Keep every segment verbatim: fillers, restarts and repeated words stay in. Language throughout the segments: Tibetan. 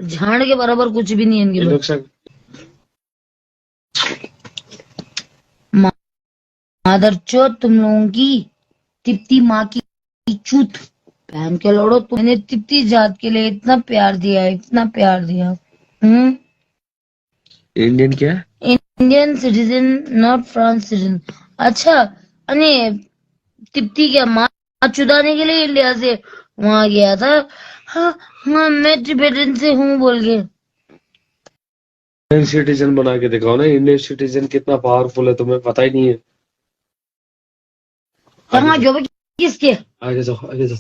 झाड़ के बराबर कुछ भी नहीं है इनके पास। मादरचोद तुम लोगों की, तिप्ती माँ की चूत। बहन के लोड़ो, तुमने तिप्ती जात के लिए इतना प्यार दिया, इतना प्यार दिया। हम्म। इंडियन क्या? Indian citizen, not France citizen. अच्छा, अने तिप्ती क्या माँ चुदाने के लिए इंडिया से वहां गया था? हाँ, हाँ, मैं टिबेटन से हूँ बोल के। इंडियन सिटीजन बना के दिखाओ ना। इंडियन सिटीजन कितना पावरफुल है, तुम्हें पता ही नहीं है। कहाँ जो भी किसके? आगे जाओ, आगे जाओ।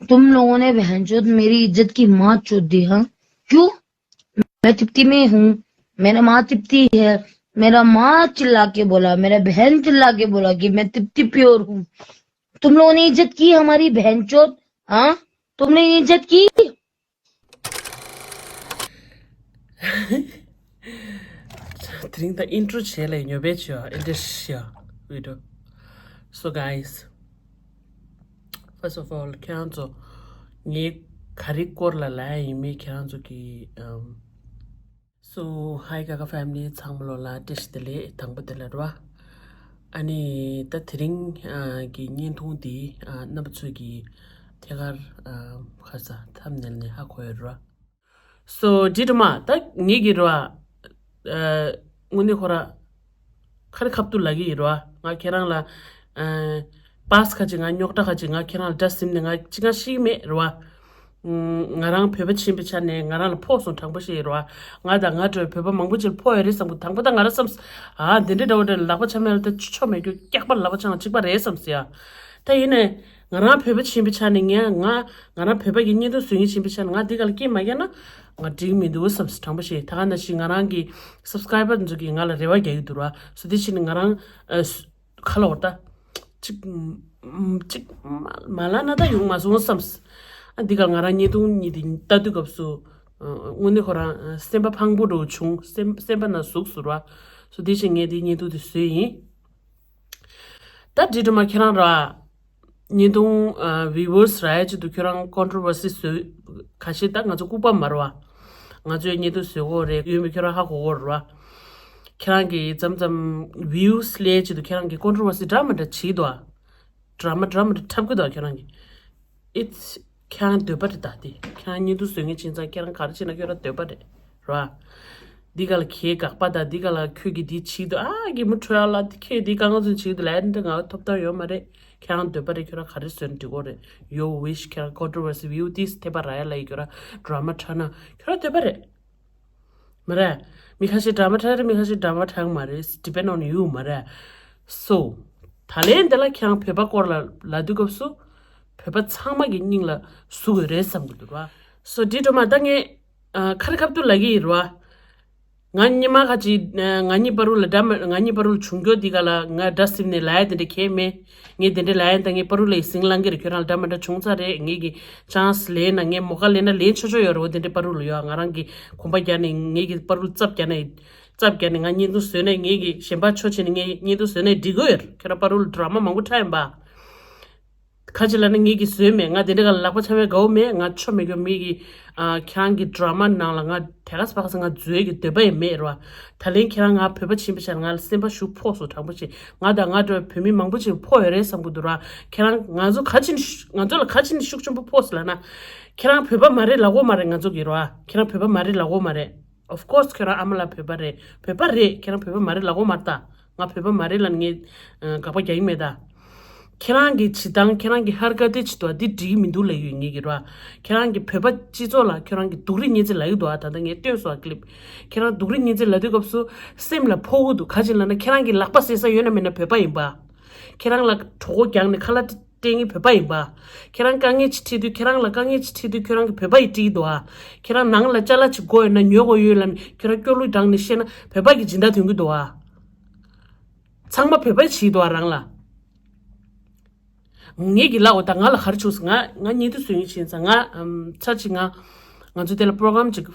तुम लोगों ने बहनचोद मेरी इज्जत की माँ चोद दी। हाँ, क्यों? मैं तिप्ती में हूँ, मेरा माँ तिप्ती है। मेरा माँ चिल्ला के बोला, मेरा बहन चिल्ला के बोला कि मैं तिप्ती प्योर हूँ। तुम लोगों ने इज्जत की हमारी, बहनचोद? हाँ, तुमने इज्जत की? དེ་རིང་ད་ཨིན་ཊྲོ་བྱས་ལས་ཉོ་བའི་ཆེ་བ་ཨིན་ཊྲོ་ཤི་ཡ་བི་ཌི་ཡོ། So guys, first of all, ཁྱེད་རང་ཚོ་ངའི་ག་རེ་སྐོར་ལ་ལབ་ཡ་ཡིན་མིན་ཁྱེད་རང་ཚོ་གི་ཨམ། So hi Gaga family, ཚང་མ་ལོ་ལ་བཀྲ་ཤིས་བདེ་ལེགས། དང་པོ་དེ་ལ་རེད་བ། ཨ་ནི་ད་དེ་རིང་ཨ་གི་བརྙན་ཐུང་འདི་ཨ་རྣམ་པ་ཚོས་ཀྱི་ཐད་ཀར་ཨ་ཁ་ས་ཐམ་ནེལ་ནས་ཧ་གོ་ཡོད་རེད་བ། So འདི་རུ་མ་ད་ངེད་ཀྱི་རུ་ཨ་དངོས་གནས་ཁོ་ར་ཁ་རི་ཁ་ཐུག་ལབ་ཀྱི་ཡིན་རུ་ཨ། ང་ཁྱེད་རང་ལ་ཨ་པཱས་ཁ་ཅིག་ང་རྙོག་དྲ་ཁ་ཅིག་ང་ཁྱེད་རང་ལ་འདྲ་ཟིམ་ནས་ང་ཅི་གང་ཤེས་ཀྱི་མེད་རུ་ཨ། ང་རང་བོད་པ་ཕྱིན་པའི་ཆ་ནས་ང་རང་ལ་ཕོག་སོང་དྲང་པོ་ཤེས་རུ་ཨ། ང་དང་ང་འདྲ་བའི་བོད་པ་མང་པོ་ཅིག་ལ་ཕོག་ཡོད་རེད་བསམ་གི། དང་པོ་ད་ང་རང་བསམ་ཨ་འདི་འདྲ་འདྲ་བོ་འདྲ་ལ་ལག་པ་འཆང་མེད་ལ་ད་ཆོ་མེད་རྒྱུ་སྐྱག་པ་ལ་ལག་པ་འཆང་གཅིག་པ་རེད་བསམ་སི་ཨ། ད་ཡིན་ནས་ང་རང་བོད་པ་ཕྱིན་པའི་ཆ་ནས་ངས་ང་ང་རང་བོད་པ་གི་བརྙན་ཐུང་བཟོ་མཁན་ཕྱིན་པའི་ཆ་ནས་ང་འདི་ག་ལ་སྐྱིད་མ་རྒྱག་ན་ང་འགྲིག་མི་འདུག་བསམ་སི་དྲང་པོ་ཤེས། ད་ག་ནང་བཞིན་ང་རང་གི་སབ་སི་ཀ་རའི་བར་ཚོ་གིས་ང་ལ་རེ་བ་རྒྱག་གི་འདུག་ར། སོ་དེ་ཕྱིན་ནས་ང་རང་ཨ་སུ་ཁ་ལོ་བར་ད། གཅིག་གཅིག་མ་མ་ལ་ན་ད་ཡོང་མ་སོང་བསམས། ཨ་འདི་ག་ང་རང་བརྙན་ཐུང་གཉིས་དེ་ལྟ་དུས་སྐབས་སུ་དངོས་གནས་ཁོ་རང་སེམས་པ་ཕངས་པོ་འདྲ་བོ་བྱུང་། སེམས་སེམས་པ་ན་ཟུག་ཟུར་བ་སོ་དེ་བཞིན་ངས་དེ་བརྙན་ཐུང་དེ་བཟོས་ཡིན། ད་འདི་འདྲ་མ་ཁྱེད་རང་ར་བརྙན་ཐུང་བི་ཝར་སི་ར་ཡ་ཆེད་དུ་ཁྱོད་རང་ཀོན་ཊྲོ་ཝར་སི་བཟོས་ཁ་ཤས་ད་ང་ཚོ་ལྐུགས་པ་མ་རེད་བ། ང་ཚོས་བརྙན་ཐུང་བཟོས་གོ་རེད་ཡོད་མེད་ཁྱོད་རང་ཧ་གོ་གོ་རེད་བ། ཁྱེད་རང་གིས་མཚམས་མཚམས་བིའུ་སི་ལེན་ཆེད་དུ་ཁྱེད་རང་གིས་ཀོན་ཊྲོ་ཝར་སི་འདྲ་མི་འདྲ་བྱེད་འདུག་ཨ། ཌ་ར་མ་ཌ་ར་མ་འདྲ་འཁྲབ་གི་འདུག་ཨ་ཁྱེད་རང་གིས། ཨིཊ་ཁྱེད་རང་འདོད་པ་རེད་ད་དེ། ཁྱེད་རང་བརྙན་ཐུང་བཟོ་མཁན་ཕྱིན་ཙང་ཁྱེད་རང་ག་རེ་བྱེད་ན་ཁྱོད་རང་འདོད་པ་རེད་ར། འདི་ག་ལ་ཁྱེད་དགག་པ་དང་འདི་ག་ལ་ཁྱོད་ཀྱིས་འདི་བྱེད་འདུག་ཨ་གི་མུ་ཁྲོ་ལ་ཁྱོད་འདི་གང་ཚོད་བྱེད་འདུག་ལ་འདི་ང་ཐོབ་ཐང་ཡོད་མ་རེད། ཁྱེད་རང་འདོད་པ་རེད། ཁྱོད་རང་ག་རེ་བཟོས་ན་འགྲིག་གོ་རེད། Your wish. ཁྱེད་རང་ཀོན་ཊྲོ་ཝར་སི་བིའུ་ཏིས་ཐེབས་པ་ར་ཡ་ལ་ཡི་ཁྱོད་རང་ཌ་ར་མ་འཁྲབ་ན་ཁྱོད་རང་འདོད་པ་རེད། མ་རེད། མི་ཁ་ཤས་ཌ་ར་མ་འཁྲབ་རེད། མི་ཁ་ཤས་ཌ་ར་མ་འཁྲབ་མ་རེད། Depend on you མ་རེད། So ད་ལན་འདི་ལ་ཁྱེད་རང་བོད་པ་སྐོར་ལ་ལབ་དུས་སྐབས་སུ་བོད་པ་ཚང་མ་གི་སྙིང་ལ་ཟུག་ཡོད་རེད་བསམ་གི་འདུག་ར། So འདི་འགྲོ་མ་ད་ངས་ཨ་ཁ་རི་ཁ་ཐུག་ལབ་ཀྱི་ཡིན་ར། ང་སྔོན་མ་ཁ་ཅིག་ང་གཉིས་བར་དུ་ལ་འདྲ་མ་ང་གཉིས་བར་དུ་བྱུང་རྒྱུ་འདི་ག་ལ་ང་འདྲ་སིམ་ནས་ལབ་ཡ་དེ་འདྲ་གས་མེད། ངས་དེ་འདྲ་ལབ་ཡ་ད་ངས་བར་དུ་ལ་ཡི་ཟིང་ལང་གི་རེད། ཁྱོད་རང་ལ་འདྲ་མ་འདྲ་བྱུང་ཚར་རེད། ངས་ཀྱི་ཅང་སི་ལེན་ན་ངས་མོ་ཁ་ལེན་ན་ལེན་ཆོག་ཆོག་ཡོད་རེད། འོ་དེ་འདྲ་བར་དུ་ལ་ཡོད་ང་རང་གི་གོམ་པ་རྒྱག་ནས་ངས་ཀྱི་བར་དུ་རྩབ་རྒྱག་ནས་རྩབ་རྒྱག་ནས་ང་བརྙན་ཐུང་བཟོས་ནས་ངས་ཀྱི་གཞན་པ་ཆོ་བྱས་ནས་ངས་བརྙན་ཐུང་བཟོས་ནས་འགྲིག་གི་ཡོད་རེད། ཁྱོད་རང་བར་དུ་ལ་ཌ་ར་མ་མང་པོ་འཁྲབ་ཡིན་པ། ཁ་ཅིག་ལབ་ན་ངེད་ཀྱིས་བཟོས་མེད། ང་དེ་འདྲ་ག་ལ་ལག་པ་འཆང་བའི་དགའ་བོ་མེད། ང་ཆོ་མེད་རྒྱུ་མེད་ཀྱི། ཨ་ཁྱེད་རང་གི་ཌ་ར་མ་ནང་ལ་ང་དེ་ག་ས་ཕ་ག་ས་ང་འཛུལ་གྱི་འདོད་པ་ཡང་མེད་རེད་བ། ད་ལན་ཁྱེད་རང་ང་བོད་པ་ཕྱིན་པའི་ཆར་ང་ལ་སེམས་པ་ཞུ་ཕོག་སོང་། དྲང་པོ་བྱས་ང་དང་ང་འདྲ་བའི་བོད་མི་མང་པོ་ཅིག་ཕོག་ཡོད་རེད་བསམ་གི་འདུག་ར། ཁྱེད་རང་ང་ཚོ་ག་ཅིག་ནས་ཤུགས་ང་ཚོ་ལ་ག་ཅིག་ནས་ཤུགས་ཆེན་པོ་ཕོག་སོང་ལབ་ན། ཁྱེད་རང་བོད་པ་མ་རེད་ལབ་གོ་མ་རེད་ང་ཚོ་གི་རེད་བ། ཁྱེད་རང་བོད་པ་མ་རེད་ལབ་གོ་མ་རེད། Of course ཁྱོད་རང་ཨ་མ་ལགས་བོད་པ་རེད། བོད་པ་རེད། ཁྱེད་རང་བོད་པ་མ་རེད་ལབ་གོ་མ་རེད་ད། ང་བོད་པ་མ་རེད་ལབ་ནས་ངས་ཨ་དགག་པ་རྒྱག་གི་མེད་ད། ཁྱེད་རང་གི་བྱེད་སྟངས་ཁྱེད་རང་གི་ཧར་ཀ་དེ་བྱེད་དོ་འདི་འགྲིག་གི་མི་འདུག་ལབ་ཡོད་ངེད་ཀྱི་ར། ཁྱེད་རང་གི་བོད་པ་སྤྱི་ཚོགས་ལ་ཁྱོད་རང་གི་སྡུག་རུས་བརྙས་བཅོས་ལབ་ཡོད་དོ་ཨ། ད་ལྟ་ངས་སྟོན་སོང་ཨ་ཀི་ལིབ། ཁྱེད་རང་སྡུག་རུས་བརྙས་བཅོས་ལབ་དུས་སྐབས་སུ་སེམས་ལ་ཕོག་གི་འདུག་ག་ཅིག་ལབ་ན་ཁྱེད་རང་གི་ལག་པ་བཟེད་ས་ཡོད་ན་མེད་ན་བོད་པ་ཡིན་པ། ཁྱེད་རང་ལ་གྲོད་ཁོག་རྒྱགས་ནས་ཁ་ལག་སྤྲད་མཁན་བོད་པ་ཡིན་པ། ཁྱེད་རང་དཀའ་ངལ་ཅིག་འཕྲད་དུས་ཁྱེད་རང་ལ་དཀའ་ངལ་ཅིག་འཕྲད་དུས་ཁྱོད་རང་གི་བོད་པ་ཡིས་སྤྲད་ཀྱི་འདུག་ཨ། ཁྱེད་རང་ནང་ལ་ཅ་ལག་ཅིག་དགོས་ཡོད་ན་ཉོ་དགོས་ཡོད་ལབ་ནས་ཁྱོད་རང་སྐྱོ་གླུ་བཏང་ནས་བཤད་ན་བོད་པ་གི་སྦྱིན་བདག་ཐོན་གྱི་འདུག་ཨ། ཚང་མ་བོད་པ་བྱེད་ཀྱི་འདུག་ཨ་རང་ལ། ངེད་ཀྱི་ལག་འོ་ད་ང་ལ་ག་རེ་བྱུང་སོང་། ང་ང་བརྙན་ཐུང་བཟོ་མཁན་ཕྱིན་ཙང་ང་ཚར་གཅིག་ང་ང་ཚོ་དེ་ལ་པོ་རོ་གྷ་རམ་ཅིག་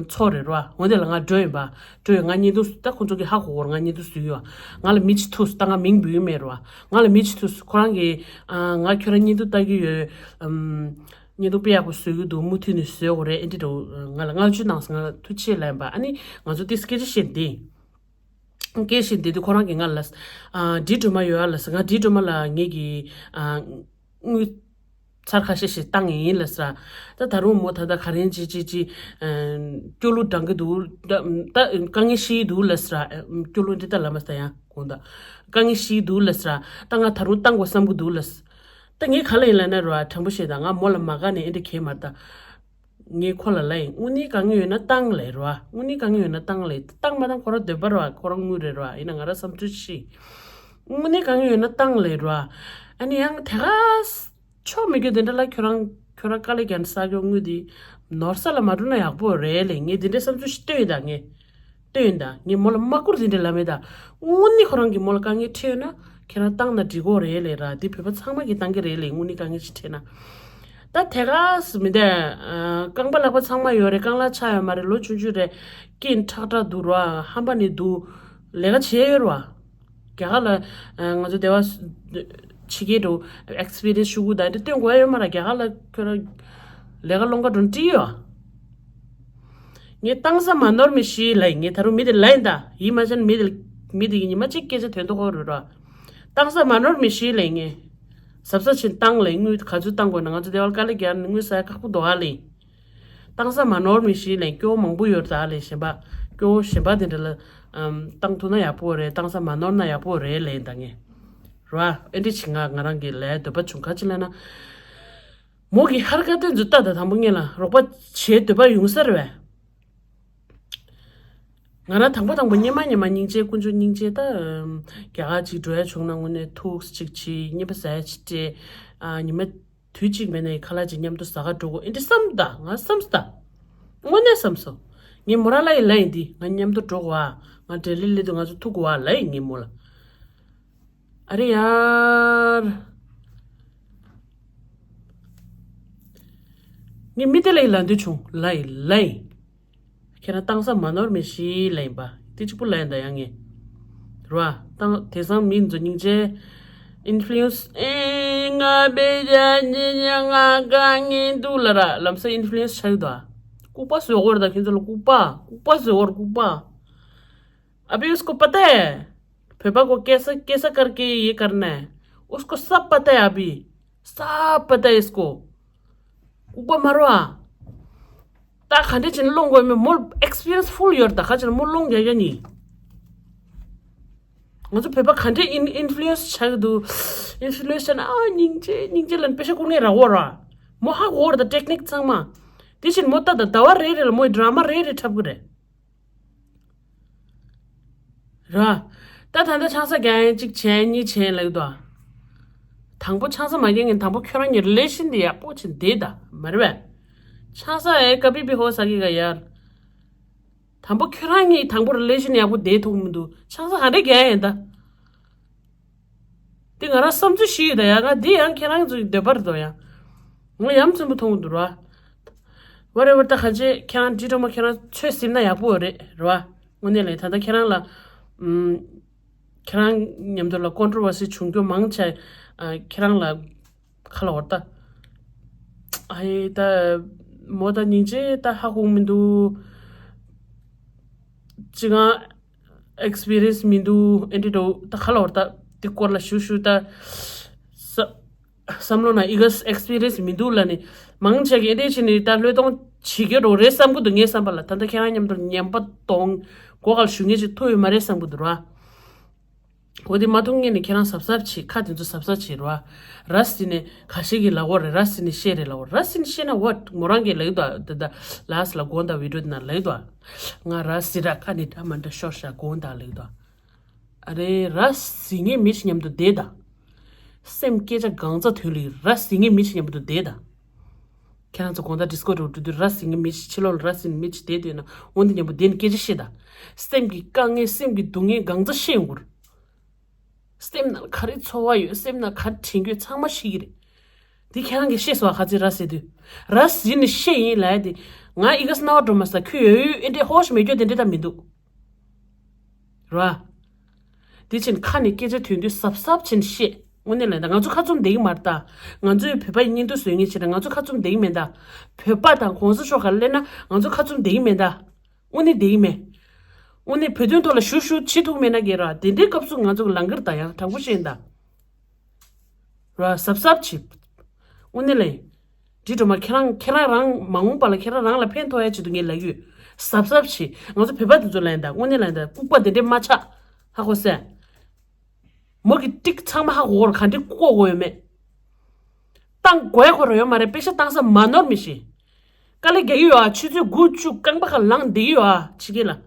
ཚོགས་རེད་ར། འོ་དེ་ལ་ང་འགྲོ་ཡིན་པ། འགྲོ་ཡོད། ང་བརྙན་ཐུང་ད་ཁོང་ཚོ་གི་ཧ་གོ་གོ་ར་ང་བརྙན་ཐུང་བཟོས་ཡོད། ང་ལ་མི་གཅིག་ཐུག་སོང་། ད་ང་མིང་འབོད་ཀྱི་མེད་ར། ང་ལ་མི་གཅིག་ཐུག་སོང་། ཁོ་རང་གིས་ཨ་ང་ཁྱོད་རང་བརྙན་ཐུང་ལྟ་གི་ཡོད། ཨམ། བརྙན་ཐུང་དཔེ་ཡག་པོ་བཟོ་གི་འདུག་མུ་མཐུད་ནས་བཟོ་དགོས་རེད། ཨེ་འདྲ་འདྲ་ང་ལ་བསྔགས་བརྗོད་གནང་སོང་། ང་ལ་ཐུགས་རྗེ་ཆེ་ལབ་པ། ཨ་ནི་ང་ཚོ་ཏིས་སྐད་ཆ་བཤད་འདི། སྐད་བཤད་འདི་དུས་ཁོ་རང་གིས་ང་ལ་ཨ་འདྲི་སྒྲོལ་མ་ཡོད་ཨ་ལ་ཟེར། ང་འདྲི་སྒྲོལ་མ་ལ་ངེད་ཀྱིས་ཨ་དངུལ་ཚར་ཁ་ཤས་ཤིག་བཏང་ཡིན་ལ་ཟེར། ད་ད་རུང་མོ་ད་ལྟ་ག་རེ་ཅི་ཅི་ཅི་སྐྱོ་གླུ་བགྲང་གི་འདུག་ད་དཀའ་ངལ་ཤི་འདུག་ལ་ཟེར། སྐྱོ་གླུ་འདི་ད་ལ་མ་ཟེར་ཡང་དགོངས་དག་དཀའ་ངལ་ཤི་འདུག་ལ་ཟེར། ད་ང་ད་རུང་བཏང་དགོས་བསམ་གི་འདུག་ལ་ཟེར། ད་ངས་ག་ལ་ཡིན་ལབ་ན་རོ། དྲང་པོ་བཤད་ད། ང་མོ་ལ་མ་དགའ་ནས་ཨེ་འདྲ་གས་མ་ད། ངས་ཁོ་ལ་ལབ་ཡིན། དངོས་གནས་དཀའ་ངལ་ཡོད་ན་བཏང་ལབ་རོ། དངོས་གནས་དཀའ་ངལ་ཡོད་ན་བཏང་ལབ། བཏང་མ་བཏང་ཁོ་རང་འདོད་པ་རོ། ཁོ་རང་དངུལ་རེད་རོ། ཡིན་ན་ང་རང་བསམ་ཚུལ་ཤི། དངོས་གནས་དཀའ་ངལ་ཡོད་ན་བཏང་ལབ་རོ། ཨ་ནི་ཡང་དེ་ག་ཆོ་མི་རྒྱུ་དེ་འདྲ་ལ་ཁྱོད་རང་ཁྱོད་རང་དཀའ་ལས་ཀྱང་ས་སྐྱོ་དངུལ་དེ་ནོར་ས་ལ་མ་འགྲོ་ན་ཡག་པོ་རེད་ལས། ངས་དེ་འདྲའི་བསམ་ཚུལ་ཤི་ལྟོས་ཡིན་ད་ངས། ལྟོས་ཡིན་ད། ངས་མོ་ལ་མ་བསྐུར་ཟིན་བྲིས་ལབ་མེད་ད། དངོས་གནས་ཁོ་རང་གིས་མོ་ལ་དཀའ་ངལ་འཕྲད་ཡོད་ན་ཁྱེད་རང་བཏང་ན་འགྲིག་གོ་རེད་ལས་ར། དེ་བོད་པ་ཚང་མ་གིས་བཏང་གི་རེད་ལས། དངོས་གནས་དཀའ་ངལ་ཞིག་འཕྲད་ན། ད་དེ་ག་སུ་མི་འདས། རྐང་པ་ལག་པ་ཚང་མ་ཡོད་རེད། རྐང་ལག་ཆག་ཡོད་མ་རེད། ལོ་ཆུང་ཆུང་རེད། སྐྱིན་ཁྲག་ཁྲག་འདུག་ར། ཧམ་པ་ནས་འདུག་ལས་ཀ་བྱས་ཡོད་ར། རྒྱ་གར་ལ་ང་ཚོ་སྡེ་བ་ཕྱི་རྒྱལ་འགྲོ་ཨེག་སི་པི་རི་ཡན་སི་ཞུ་དགོས་ད་འདི་སྟོན་དགོས་ཡ་ཡོད་མ་ར། རྒྱ་གར་ལ་ཁྱོད་རང་ལས་ཀ་སློང་ག་འགྲོ་བྲིས་ཡོད། ངས་བཏང་ས་མ་ནོར་མི་ཤེས་ལབ་ཡིན། ངས་ད་རུང་མི་དེ་ལབ་ཡིན་ད། ཡིན་མ་ཆན་མི་དེ་མི་དེ་ཉི་མ་གཅིག་སྐད་ཆ་དོན་དུ་ཧོ་རུ་ར། བཏང་ས་མ་ནོར་མི་ཤེས་ལབ་ཡིན། ངས་གཟབ་གཟབ་བྱེད་བཏང་ལབ་ཡིན། དངུལ་ག་ཚོད་བཏང་དགོས་ན། ང་ཚོ་སྡེ་བ་ལ་དཀའ་ལས་རྒྱག་ནས་དངུལ་ཟ་ཡ་ཁག་པོ་འདུག་ཨ་ལབ་ཡིན། བཏང་ས་མ་ནོར་མི་ཤེས་ལབ་ཡིན། སྐྱོ་བོ་མང་པོ་ཡོད་རེད་ད་ལབ་ཡིན། གཞན་པ་སྐྱོ་བོ་གཞན་པ་དེ་འདྲ་ལ་ཨམ་བཏང་ཐུབ་ན་ཡག་པོ་རེད། བཏང་ས་མ་ནོར་ན་ཡག་པོ་རེད་ལབ་ཡིན་ད་ངས། ར་ཨེ་འདྲ་བྱེད་ང་ང་རང་གི་ལས་འདོད་པ་བྱུང་ག་ཅི་ལབ་ན། མོ་གི་ཧར་ཀ་ཏན་ཚོ་ལྟ་ད་དང་པོ་ངེད་ལ་རོགས་པ་བྱེད་འདོད་པ་ཡོང་ས་རེད་བས། ང་རང་དང་པོ་དང་པོ་སྙེ་མ་སྙེ་མ་སྙིང་རྗེ་དཀོན་མཆོག་སྙིང་རྗེ་ད། རྒྱ་གར་ཅིག་འགྲོ་ཡ་བྱུང་ན་དངོས་གནས་ཐུགས་གཅིག་བྱེད། རྔན་པ་ཟ་ཡ་ཅིག་སྤྲད། ཨ་ཉི་མ་དུས་གཅིག་མེད་ནའི་ཁ་ལག་ཅིག་མཉམ་དུ་ཟ་ག་འགྲོ་དགོས་ཨེ་འདྲ་བསམ་ད། ང་བསམ་ད། དངོས་གནས་བསམ་སོང་། ངས་མོ་རང་ལ་ཡི་ལབ་ཡིན་འདི། ང་མཉམ་དུ་འགྲོ་དགོས་ཨ། ང་འབྲེལ་ལི་ལི་དུ་ང་ཚོ་ཐུག་དགོས་ཨ་ལབ་ཡིན་ངས་མོ་ལ། ཨ་རེ་ཡར། ངས་མི་དེ་ལ་ཡི་ལབ་འདོད་བྱུང་ལབ་ཡི་ལབ་ཡིན། ཁྱེད་རང་བཏང་ས་མ་ནོར་མི་ཤེས་ལབ་ཡིན་པ། དེ་གཅིག་པུ་ལབ་ཡིན་ད་ཡང་ངས། ར་བཏང་དེང་སང་མི་ཚོ་སྙིང་རྗེ། ཨིན་ཕུ་ལུ་ཡན་སི་ཨེ་ང་བེ་ཇ་ཉི་ཉ་ང་དགའ་ངེས་འདུག་ལ་ར། ལམ་སང་ཨིན་ཕུ་ལུ་ཡན་སི་ཆགས་ཡོད་ད། ལྐུགས་པ་བཟོས་འོར་ད་ཁྱེད་ཚོ་ལ་ལྐུགས་པ་ལྐུགས་པ་བཟོས་འོར་ལྐུགས་པ། अभी उसको पता है भोपा को कैसा कैसा करके ये करना है। उसको सब पता है अभी। सब पता है इसको। ལྐུགས་པ་མ་རོ་ཨ། ད་ག་འདྲ་བྱས་ནས་སློང་དགོས་མེད་མོ་ལ་ཨེག་སི་པི་རི་ཡན་སི་ཕུལ་ཡོད་ད། ག་བྱས་ན་མོ་སློང་རྒྱག་རྒྱག་ནི། ང་ཚོ་བོད་པ་ག་འདྲ་ཨིན་ཨིན་ཕུ་ལུ་ཡན་སི་ཆགས་ཀྱི་འདུག་ཨིན་ཕུ་ལུ་ཡན་སི་ཆགས་ན་ཨ་སྙིང་རྗེ་སྙིང་རྗེ་ལབ་ནས་པེ་ཤ་བསྐུར་ནས་རག་འོ་ར། མོ་ཧ་གོ་ར་ད་ཊེག་ནིག་ཚང་མ། དེ་བཞིན་མོ་ད་ད་ཟླ་བ་རེ་རེ་ལ་མོའི་ཌ་ར་མ་རེ་རེ་འཁྲབ་གི་རེད། ར། ད་ད་ལྟ་ཆང་ས་རྒྱག་ཡན་གཅིག་བྱས་གཉིས་བྱས་ལབ་འདུག་དང་པོ་ཆང་ས་མ་རྒྱག་ངན་དང་པོ་ཁྱོད་རང་གཉིས་རི་ལེ་ཤན་དེ་ཡག་པོ་བྱས་བསྡད་ད་མ་རེད་པས། ཆང་ས་ཨེ་ཀ་བི་བི་ཧོ་ས་གི་ག་ཡར། དང་པོ་ཁྱོད་རང་གཉིས་དང་པོ་རི་ལེ་ཤན་ཡག་པོ་བསྡད་ཐུབ་མི་འདུག་ཆང་ས་ག་འདྲ་རྒྱག་ཡན་ད། འདི་ང་རང་བསམ་ཚུལ་ཞིག་ཡོད་ད་ཡ། ང་འདི་ཡང་ཁྱེད་རང་ཚོའི་འདོད་པ་རེད་དོ་ཡ། ང་ཡ་མཚན་པོ་མཐོང་གི་འདུག་ར། ཝ་རེ་ཝར་ད་ག་ཅེ་ཁྱེད་རང་ཌི་ཊོ་མ་ཁྱེད་རང་ཚོད་ཟིན་ན་ཡག་པོ་རེད་ར། དངོས་གནས་ལས་ད་ལྟ་ཁྱེད་རང་ལ་ཨམ། ཁྱེད་རང་མཉམ་དུ་ལ་ཀོན་ཊྲོ་ཝར་སི་བྱུང་རྒྱུ་མང་ཆེ་ཨ་ཁྱེད་རང་ལ་ཁ་ལ་བར་ད། ཨའི་ད་མོ་ད་སྙིང་རྗེ་ད་ཧ་གོ་མི་འདུག་ཅི་གང་ཨེག་སི་པི་རི་ཡན་སི་མི་འདུག་ཨེ་འདྲི་འདྲ་ད་ཁ་ལ་བར་ད་དེ་སྐོར་ལ་ཞུ་ཞུ་ད་ས་བསམ་བློ་ན་ཨི་ག་ཨེག་སི་པི་རི་ཡན་སི་མི་འདུག་ལ་ནི་མང་ཆེ་གི་ཨེ་འདྲི་བྱས་ནི་ད་བློས་གཏོང་བྱེད་རྒྱུ་འགྲོ་རེད་བསམ་གི་འདུག་ངའི་བསམ་པ་ལ་ད་ལྟ་ཁྱེད་རང་མཉམ་དུ་ཉན་པ་གཏོང་སྒོ་ཁར་ཞུ་ངེས་ཅིག་ཐུབ་ཡོད་མ་རེད་བསམ་གི་འདུག་ར། འོ་དེ་མ་ཐུབ་ངེས་ནི་ཁྱེད་རང་གཟབ་གཟབ་བྱེད་ཁ་དེ་ཚོ་གཟབ་གཟབ་བྱེད་ར། ར་སི་ནི་ཁ་ཤས་ཀྱི་ལ་འོ་རེད་ར་སི་ནི་ཤེས་རེད་ལ་འོ་ར་སི་ནི་ཤེས་ན་འོ་མོ་རང་གི་ལ་ཡོད་དོ་ད་ད་ལ་སི་ལ་དགོང་དག་བི་ཌིའོ་དེ་ན་ལ་ཡོད་དོ། ང་ར་སི་ར་ཁ་ནི་འདྲ་མ་འདྲ་ཤོར་ཤ་དགོང་དག་ལ་ཡོད་དོ། ཨ་རེ་ར་སི་ངའི་མི་ཞིག་མཉམ་དུ་བསྡད་ད། སེམས་སྐད་ཆ་གང་ཚ་ཐོན་ལི་ར་སི་ངའི་མི་ཞིག་མཉམ་དུ་བསྡད་ད། ཁྱེད་རང་ཚོ་དགོང་དག་ཌི་སི་ཀོ་འགྲོ་དུས་ར་སི་ངའི་མི་ཞིག་ཕྱི་ལོགས་ལ་ར་སི་ངའི་མི་ཞིག་བསྡད་དུས་ན་འོན་ཏེ་མཉམ་པོ་བསྡད་ནས་སྐད་ཆ་བཤད་ད། སེམས་ཀྱི་དཀའ་ངལ་སེམས་ཀྱི་སྡུག་བསྔལ་གང་ཚ་བཤད་ཡོང་གུར། སེམས་ནང་ག་རེ་ཚོར་བ་ཡོད་སེམས་ནང་ག་རེ་དྲན་རྒྱུ་ཚང་མ་ཤེས་ཀྱི་རེད། འདི་ཁྱེད་རང་གིས་ཤེས་སོང་ཨ། ཁ་ཚིག་ར་ཟེར་དུས་ར་ཟེར་ནས་ཤེས་ཡིན་ལབ་ཡ་དེ་ང་ཨི་ག་སྣང་བ་འགྲོ་མ་ས་ཁྱོད་ཡོད་ཡོད་ཨེ་འདྲས་ཧོ་ཤ་མེད་རྒྱུ་དེ་འདྲས་ད་མི་འདུག་ར། དེ་ཕྱིན་ཁ་ནས་སྐད་ཆ་ཐོན་དུས་གཟབ་གཟབ་ཕྱིན་བཤད། དངོས་གནས་ལ་ད་ང་ཚོ་ཁ་བཙུམ་བསྡད་ཀྱི་མ་རེད་ད། ང་ཚོས་བོད་པ་ཡི་བརྙན་ཐུང་བཟོ་མཁན་བྱས་ན་ང་ཚོ་ཁ་བཙུམ་བསྡད་ཀྱི་མེད་ད། བོད་པ་དང་གོང་ས་མཆོག་ག་ལ་སླེབས་ན་ང་ཚོ་ཁ་བཙུམ་བསྡད་ཀྱི་མེད་ད། དངོས་གནས་བསྡད་ཀྱི་མེད། དངོས་གནས་བོད་དོན་ཐོག་ལ་ཞུ་ཞུ་བྱེད་ཐུབ་མེད་ན་གི་ར། དེ་འདྲའི་སྐབས་སུ་ང་ཚོ་གི་ལང་ཀར་ད་ཡང་དྲང་པོ་བཤད་ཡིན་ད། ར་གཟབ་གཟབ་བྱེད། དངོས་གནས་ལ་ཡིན། འདི་སྒྲོལ་མ་ཁྱེད་རང་ཁྱེད་རང་རང་མ་འོངས་པ་ལ་ཁྱེད་རང་རང་ལ་ཕན་ཐོགས་ཡ་ཆེད་དུ་ངས་ལབ་ཡོད། གཟབ་གཟབ་བྱེད། ང་ཚོ་བོད་པ་འདི་ཚོ་ལ་ཡིན་ད། དངོས་གནས་ལ་ཡིན་ད། ལྐུགས་པ་དེ་འདྲས་མ་ཆགས། ཧ་གོ་སོང་། མོ་གི་ཏིག་ཚང་མ་ཧ་གོ་གོ་ར། ག་འདྲས་ལྐུགས་གོ་གོ་ཡོད་མེད། བཏང་དགོས་ཁོ་ར་ཡོད་མ་རེད། པེ་ཤ་བཏང་ས་མ་ནོར་མི་ཤེས། དཀའ་ལས་རྒྱག་གི་ཡོད་ཨ། ཆུ་ཚོད་དགུ་བཅུ་རྐང་པ་ཁ་ལངས་བསྡད་ཀྱི་ཡོད་ཨ། ཕྱི་རྒྱལ་ལ།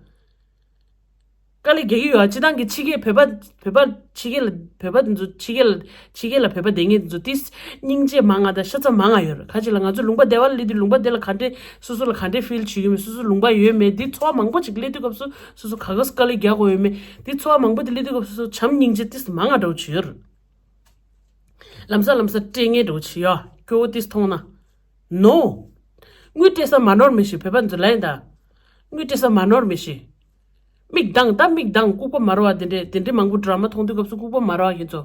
དཀའ་ལས་རྒྱག་གི་ཡོད་ཨ། སྤྱི་བཏང་གི་ཕྱི་རྒྱལ་བོད་པ་བོད་པ་ཕྱི་རྒྱལ་ལ་བོད་པ་འདི་ཚོ་ཕྱི་རྒྱལ་ལ་ཕྱི་རྒྱལ་ལ་བོད་པ་བསྡད་མཁན་འདི་ཚོ་ཏིས་སྙིང་རྗེ་མང་ང་དང་ཤ་ཚ་མང་ང་ཡོད་རེད། ཁ་ཅིག་ལ་ང་ཚོ་ལུང་པ་བདེ་བ་ལ་སླེབས་དུས་ལུང་པ་དེ་ལ་ག་འདྲས་སོ་སོ་ལ་ག་འདྲས་ཕིལ་བྱེད་ཀྱི་མེད། སོ་སོ་ལུང་པ་ཡོད་མེད། འདི་ཚོར་བ་མང་པོ་ཅིག་སླེབས་དུས་སྐབས་སུ་སོ་སོ་ག་ག་སུ་དཀའ་ལས་རྒྱག་དགོས་ཡོད་མེད། འདི་ཚོར་བ་མང་པོ་དེ་སླེབས་དུས་སྐབས་སུ་བྱམས་སྙིང་རྗེ་ཏིས་མང་ང་འདྲ་བོ་ཅིག་ཡོད་རེད། ལམ་སང་ལམ་སང་སྤྲད་མཁན་འདྲ་བོ་བྱེད་ཡ། སྐྱོ་བོ་ཏིས་མཐོང་ན། ནོ། དངུལ་སྤྲད་ས་མ་ནོར་མི་ཤེས། བོད་པ་འདི་ལ་ཡིན་ད། དངུལ་སྤྲད་ས་མ་ནོར་མི་ཤེས། མིག་གདངས་ད་མིག་གདངས། ལྐུགས་པ་མ་རེད་བ། དེ་འདྲས་དེ་འདྲས་མང་པོ་ཌ་ར་མ་མཐོང་དུས་སྐབས་སུ་ལྐུགས་པ་མ་རེད་བ་ཁྱེད་ཚོ།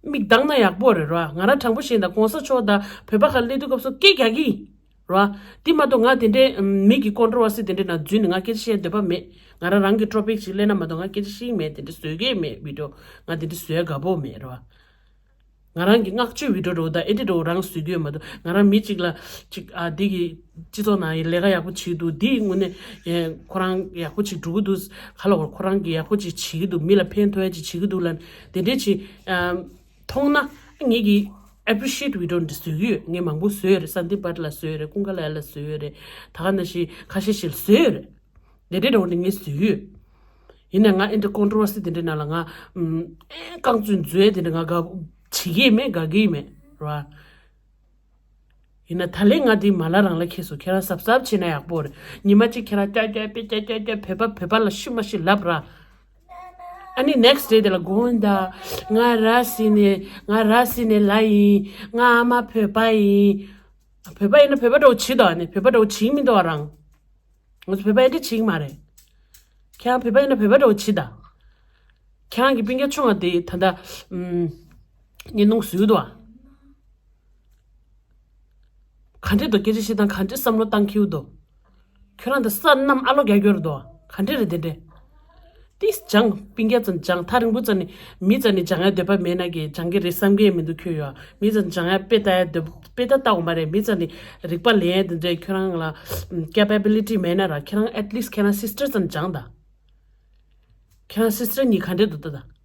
མིག་གདངས་ན་ཡག་པོ་རེད་ར། ང་རང་དྲང་པོ་བཤད་ད། གོང་ས་མཆོག་དང་བོད་པ་ཁ་སླེབས་དུས་སྐབས་སུ་སྐད་རྒྱག་གི་ར། དེ་མ་གཏོགས་ང་དེ་འདྲས་མི་གི་ཀོན་ཊོ་ཝར་སི་དེ་འདྲས་ནང་འཛུལ་ནས་ང་སྐད་ཆ་བཤད་འདོད་པ་མེད། ང་རང་རང་གི་ཊོ་པིག་ཅིག་སླེབས་ན་མ་གཏོགས་ང་སྐད་ཆ་བཤད་ཀྱི་མེད། དེ་འདྲས་བཟོ་གི་མེད། བི་ཌི་ཡོ་ང་དེ་འདྲས་བཟོ་ཡ་དགའ་པོ་མེད་ར། ང་རང་གི་བསྔགས་བརྗོད་བི་ཌི་ཡོ་འདྲ་བོ་དང་ཨེ་འདྲས་འདྲ་བོ་རང་བཟོ་གི་ཡོད་མ་གཏོགས། ང་རང་མི་གཅིག་ལ་གཅིག་ཨ་འདི་གི་སྤྱི་ཚོགས་ནང་ལས་ཀ་ཡག་པོ་བྱེད་འདུག་འདི་དངོས་གནས་ཁོ་རང་ཡག་པོ་ཅིག་འགྲོ་གི་འདུག་ག་ལ་བར་ཁོ་རང་གི་ཡག་པོ་ཅིག་བྱེད་ཀྱི་འདུག་མི་ལ་ཕན་ཐོགས་ཡ་ཅིག་བྱེད་ཀྱི་འདུག་ལབ་དེ་འདྲས་ཅིག་མཐོང་ན་ངེད་ཀྱི་ཨེ་པི་རི་ཤི་ཨེ་ཊི་བི་ཌི་ཡོ་འདི་བཟོ་གི་ཡོད། ངས་མང་པོ་བཟོས་ཡོད་རེད། སན་དིབ་བྷཊ་ལ་བཟོས་ཡོད་རེད། ཀུན་དགའ་ལགས་ལ་བཟོས་ཡོད་རེད། ད་ག་ནང་བཞིན་ཁ་ཤས་ཤིག་ལ་བཟོས་ཡོད་རེད། དེ་འདྲའི་འདྲ་བོ་ནི་ངས་བཟོས་ཡོད། ཡིན་ནའི་ང་ཨེ་འདྲ་ཀོན་ཊོ་ཝར་སི་དེ་འདྲའི་ནང་ལ་ང་ཨམ་ཨེ་རྐང་བཙུགས་འཛུལ་ཡས་དེ་འདྲ་ང་དགའ་བྱེད་ཀྱི་མེད། དགའ་གི་མེད་ར། ཡིན་ན་ད་ལན་ང་འདི་མ་ལ་རང་ལ་ཁེལ་སོང་། ཁྱེད་རང་གཟབ་གཟབ་བྱས་ན་ཡག་པོ་རེད། ཉི་མ་གཅིག་ཁྱེད་རང་ཀྱ་ཀྱ་པེ་ཀྱ་ཀྱ་ཀྱ་བོད་པ་བོད་པ་ལ་ཤི་མ་ཤི་ལབ་ར། ཨ་ནི་ནེག་སི་ཊི་ཌེ་དེ་ལ་དགོངས་དག་ང་ར་བཟི་ནས་ང་ར་བཟི་ནས་ལ་ཡིན། ང་ཨ་མ་བོད་པ་ཡིན། བོད་པ་ཡིན་ན་བོད་པ་འདྲ་བོ་བྱེད་དོ། ཨ་ནི་བོད་པ་འདྲ་བོ་བྱེད་མི་འདུག་ཨ་རང་། ང་ཚོ་བོད་པ་ཨེ་འདྲ་བྱེད་ཀྱི་མ་རེད། ཁྱེད་རང་བོད་པ་ཡིན་ན་བོད་པ་འདྲ་བོ་བྱེད་ད། ཁྱེད་རང་གི་སྤུན་ཀྱག་ཆུང་བ་དེ་ད་ལྟ་ཨམ་བརྙན་ཐུང་བཟོས་འདུག་ཨ། ག་འདྲས་འདུག་སྐད་ཆ་བཤད་སྟངས་ག་འདྲས་བསམ་བློ་བཏང་ཁེལ་འདུག་ཁྱོད་རང་དེ་སོ་ནམ་ཨ་ལོ་རྒྱག་རྒྱུ་རེད་འདུག་ག་འདྲས་རེད་དེ་འདྲས། ཏིས་སྦྱང་། སྤུན་ཀྱག་ཙམ་སྦྱང་། ཐག་རིང་པོ་ཙམ་ནས་མི་ཙམ་ནས་སྦྱང་ཡ་འདོད་པ་མེད་ན་གི་སྦྱང་གི་རེད་བསམ་གི་མི་འདུག་ཁྱོད་ཡོད། མི་ཙམ་སྦྱང་ཡ་དཔེ་ལྟ་ཡ་འདོད་དཔེ་ལྟ་ལྟ་འོ་མ་རེད། མི་ཙམ་ནས་རིག་པ་ལེན་ཡ་དེ་འདྲའི་ཁྱོད་རང་ལ་ཀེ་པེ་བི་ལི་ཊི་མེད་ན་ར། ཁྱེད་རང་ཨེཊ་ལིསཊ་ཁྱེད་རང་སིས་ཊར་ཙམ་སྦྱང་ད། ཁྱེད་རང་སིས་ཊར་གཉིས་ག་འདྲས་འདུག་ལྟ་ད།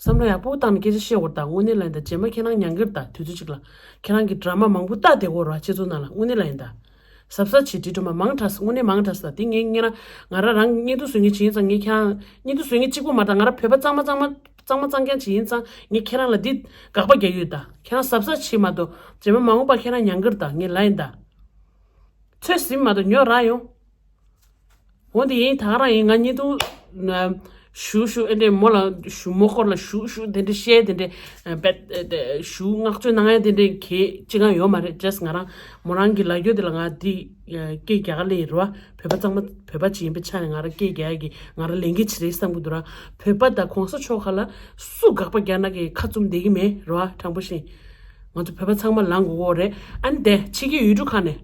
བསམ་བློ་ཡག་པོ་བཏང་ནས་སྐད་ཆ་བཤད་དགོས་རེད་ད། དངོས་གནས་ལ་ཡིན་ད། རྗེས་མ་ཁྱེད་རང་ཉན་གི་རེད་ད། དུས་ཚོད་ཅིག་ལ་ཁྱེད་རང་གི་ཌ་ར་མ་མང་པོ་ལྟ་བསྡད་དགོས་རེད་བ། སྤྱི་ཚོགས་ནང་ལ་དངོས་གནས་ལ་ཡིན་ད། གཟབ་གཟབ་བྱེད། འདྲི་སྒྲོལ་མ་མང་དྲགས་སོང་། དངོས་གནས་མང་དྲགས་སོང་ད། དེ་ངས་ངས་རང་ང་རང་རང་བརྙན་ཐུང་བཟོ་མཁན་ཅིག་ཡིན་ཙང་། ངས་ཁྱེད་རང་བརྙན་ཐུང་བཟོ་མཁན་གཅིག་པུ་མ་རེད་ད། ང་རང་བོད་པ་གཙང་མ་གཙང་མ་གཙང་མ་གཙང་རྐྱང་ཅིག་ཡིན་ཙང་། ངས་ཁྱེད་རང་ལ་འདི་དགག་པ་རྒྱག་ཡོད་ད། ཁྱེད་རང་གཟབ་གཟབ་བྱེད་མ་གཏོགས་རྗེས་མ་མ་འོངས་པ་ཁྱེད་རང་ཉན་གི་རེད་ད། ངས་ལབ་ཡིན་ད། ཚོད་ཟིན་མ་གཏོགས་ཉོ་རག་ཡོང་། འོ་འདི་ཡིན། ད་ག་རང་ཡིན། ང་བརྙན་ཐུང་ཞུ་ཞུ་ཨེ་འདྲས་མོ་ལ་ཞུ། མོ་སྐོར་ལ་ཞུ་ཞུ་དེ་འདྲས་བཤད་དེ་འདྲས་བེད་ཞུ་བསྔགས་བརྗོད་གནང་ཡ་དེ་འདྲས་གལ་ཅི་གང་ཡོད་མ་རེད། ཇས་ང་རང་མོ་རང་གི་ལ་རྒྱོ་དེ་ལ་ང་འདི་སྐད་རྒྱག་ག་ལེ་ཡིན་རེད་བ། བོད་པ་གཙང་མ་བོད་པ་ཅིག་ཡིན་པའི་ཆ་ནས་ང་རང་སྐད་རྒྱག་ཡ་གི་ང་རང་ལས་འགན་ཅིག་རེད་བསམ་གི་འདུག་ར། བོད་པ་དང་གོང་ས་མཆོག་ཁ་ལ་སུ་དགག་པ་རྒྱག་ན་གི་ཁ་བཙུམ་བསྡད་གི་མེད་རེད་བ། དྲང་པོ་བཤད། ང་ཚོ་བོད་པ་ཚང་མ་ལངས་དགོས་ཀྱི་རེད། ཨ་ནི་དེ་ཕྱི་རྒྱལ་ཡུལ་གྲུ་ཁག་ནས་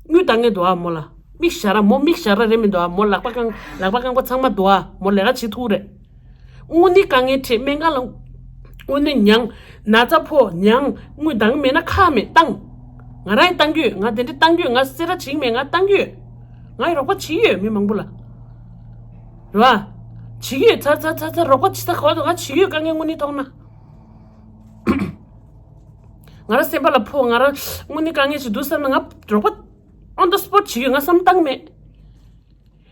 དངུལ་གཏང་མཁན་འདུག་ཨ། མོ་ལ་མིག་ཞར་ར། མོ་མིག་ཞར་ར་རེད་མི་འདུག་ཨ། མོ་ལག་པ་རྐང་ལག་པ་རྐང་པ་ཚང་མ་འདུག་ཨ། མོ་ལས་ཀ་བྱེད་ཐུབ་རེད། དངོས་གནས་དཀའ་ངལ་འཕྲད། སྨན་ཁང་ལ་དངོས་གནས་མྱངས། ན་ཚ་ཕོག་མྱངས། དངུལ་གཏང་མེད་ན་ཁག་མེད་བཏང་། ང་རང་ཡང་གཏང་གི་ཡོད། ང་དེ་འདྲ་གཏང་གི་ཡོད། ང་སེ་ར་བྱེད་ཀྱི་མེད། ང་གཏང་གི་ཡོད། ང་ཡི་རོགས་པ་བྱེད་ཀྱི་ཡོད་མི་མང་པོ་ལ། རེད་བ། བྱེད་ཀྱི་ཡོད། ཚ་ཚ་ཚ་ཚ་རོགས་པ་བྱེད་ས་ག་པར་འདུག་ང་བྱེད་ཀྱི་ཡོད། དཀའ་ངལ་དངོས་གནས་མཐོང་ན། ང་རང་སེམས་པ་ལ་ཕོག་ང་རང་དངོས་གནས་དཀའ་ངལ་ཞིག་འདུག་བསམ་ན་ང་རོགས་པ་on the spot བྱེད་ཀྱི་ཡོད། ང་བསམ་བཏང་མེད།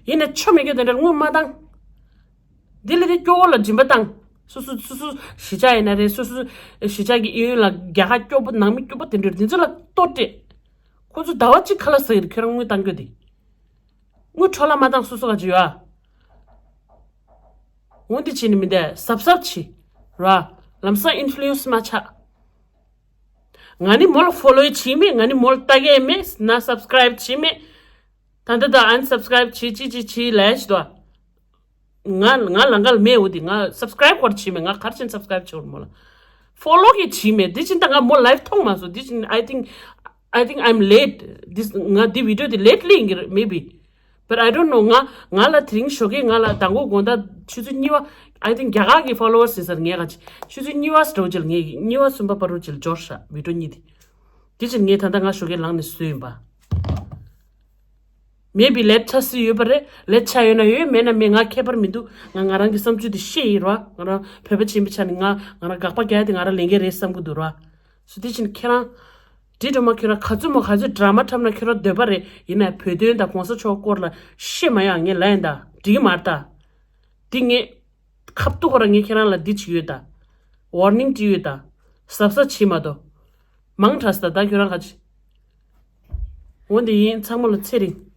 ཡིན་ནའི་ཆོ་མེད་ཀྱི་དེ་འདྲ་དངུལ་མ་བཏང་། འདི་ལས་དེ་སྐྱོ་བོ་ལ་སྦྱིན་པ་བཏང་། སོ་སོ་སོ་སོ་གཞིས་ཆགས་ཡིན་ན་རེད། སོ་སོ་གཞིས་ཆགས་ཀྱི་གཡས་གཡོན་ལ་རྒྱལ་ཁ་སྐྱོ་པོ་ནང་མི་སྐྱོ་པོ་དེ་འདྲ་འདི་ཚོ་ལ་གཏོར་སྤྲད། ཁོ་ཚོ་ཟླ་བ་གཅིག་ཁ་ལག་ཟ་གི་རེད། ཁྱོད་རང་དངུལ་བཏང་རྒྱུ་དེ། དངུལ་འཕྲོ་བརླག་མ་བཏང་། སོ་སོ་ག་ཅི་ཡོད་ཨ། འོ་འདི་བྱས་ནས་མི་འདས་གཟབ་གཟབ་བྱེད་ར། ལམ་སང་ཨིན་ཕུ་ལུ་ཨེན་སི་མ་ཆགས། ང་ནི་མོ་ལ་ཕོ་ལོ་བྱེད་མེད། ང་ནི་མོ་ལ་ལྟ་གས་མེད། ན་སབ་སི་ཀ་རབ་བྱེད་མེད། ད་ལྟ་ད་ཨན་སབ་སི་ཀ་རབ་བྱེད་ཅི་ཅི་བྱེད་ལས་ཤི་དོ། ང་ང་ལང་ཀ་ལ་མེད་འོ་དེ་ང་སབ་སི་ཀ་རའིབ་སྐོར་བྱིས་མེད། ང་གར་ཕྱིན་སབ་སི་ཀ་རའིབ་བྱེད་འོར་མོ་ལ་ཕོ་ལོ་གི་བྱིས་མེད། དེ་ཕྱིན་ད་ང་མོ་ལའིབ་མཐོང་མ་སོང་། དེ་ཕྱིན་I think I think I'm late. This ང་དེ་བི་ཌི་ཡོ་དེ་lately ཡིན་གྱི་རེད། Maybe, but I don't know. ང་ང་ལ་དེ་རིང་ཞོགས་ཀས་ང་ལ་མདང་དགོང་དགོང་དག་ཆུ་ཚོད་གཉིས་པ། I think རྒྱ་གར་གྱི་ཕོ་ལོ་ཝར་སི་ཡིན་ས་རེད། ངས་ག་ཆུ་ཚོད་གཉིས་པ་ཙམ་འདྲ་བོ་ཅིག་ལ་ངས་གཉིས་པ་གསུམ་པ་བར་དུ་ཅིག་ལ་འབྱོར་ཤག་བི་ཌི་ཡོ་གཉིས་དེ། དེ་ཕྱིན་ངས་ད་ལྟ་ང་ཞོགས་ཀས་ལངས་ནས་བཟོས་ཡིན་པ། Maybe ལེཊ་ཆགས་སྲིད་ཡོད་པ་རེད། ལེཊ་ཆགས་ཡོད་ན་ཡོད། མེད་ན་མེད། ང་ཁྱད་པར་མི་འདུག་ང་ང་རང་གི་བསམ་ཚུལ་དེ་བཤད་ཡིན་ར། ང་རང་བོད་པ་ཆེན་པོའི་ཆ་ནས་ང་ང་རང་དགག་པ་རྒྱག་ཡ་དེ་ང་རང་ལས་འགན་རེད་བསམ་གྱི་འདུག་ར། སོ་དེ་ཕྱིན་ཁྱེད་རང་འདྲི་འགྲོ་མ། ཁྱོད་རང་ག་ཚོད་མོ་ག་ཚོད་ཌ་ར་མ་འཁྲབ་ན་ཁྱོད་རང་འདོད་པ་རེད། ཡིན་ན་བོད་དོན་དང་གོང་ས་མཆོག་སྐོར་ལ་བཤད་མ་ཡོང་། ངས་ལབ་ཡིན་ད། འགྲིག་གི་མ་རེད་ད། འདི་ངས་ཁ་ཐུག་ཁོ་རང་ངས་ཁྱེད་རང་ལ་འདི་བྱེད་ཡོད་ད། ཝར་ནིང་སྤྲད་ཡོད་ད། གཟབ་གཟབ་བྱེད་མ་གཏོགས། མང་དྲགས་ད། ད་ཁྱོད་རང་ག་ཅི། འོན་ཏེ་ཡིན། ཚང་མ་ལ་ཚེ་རིང་།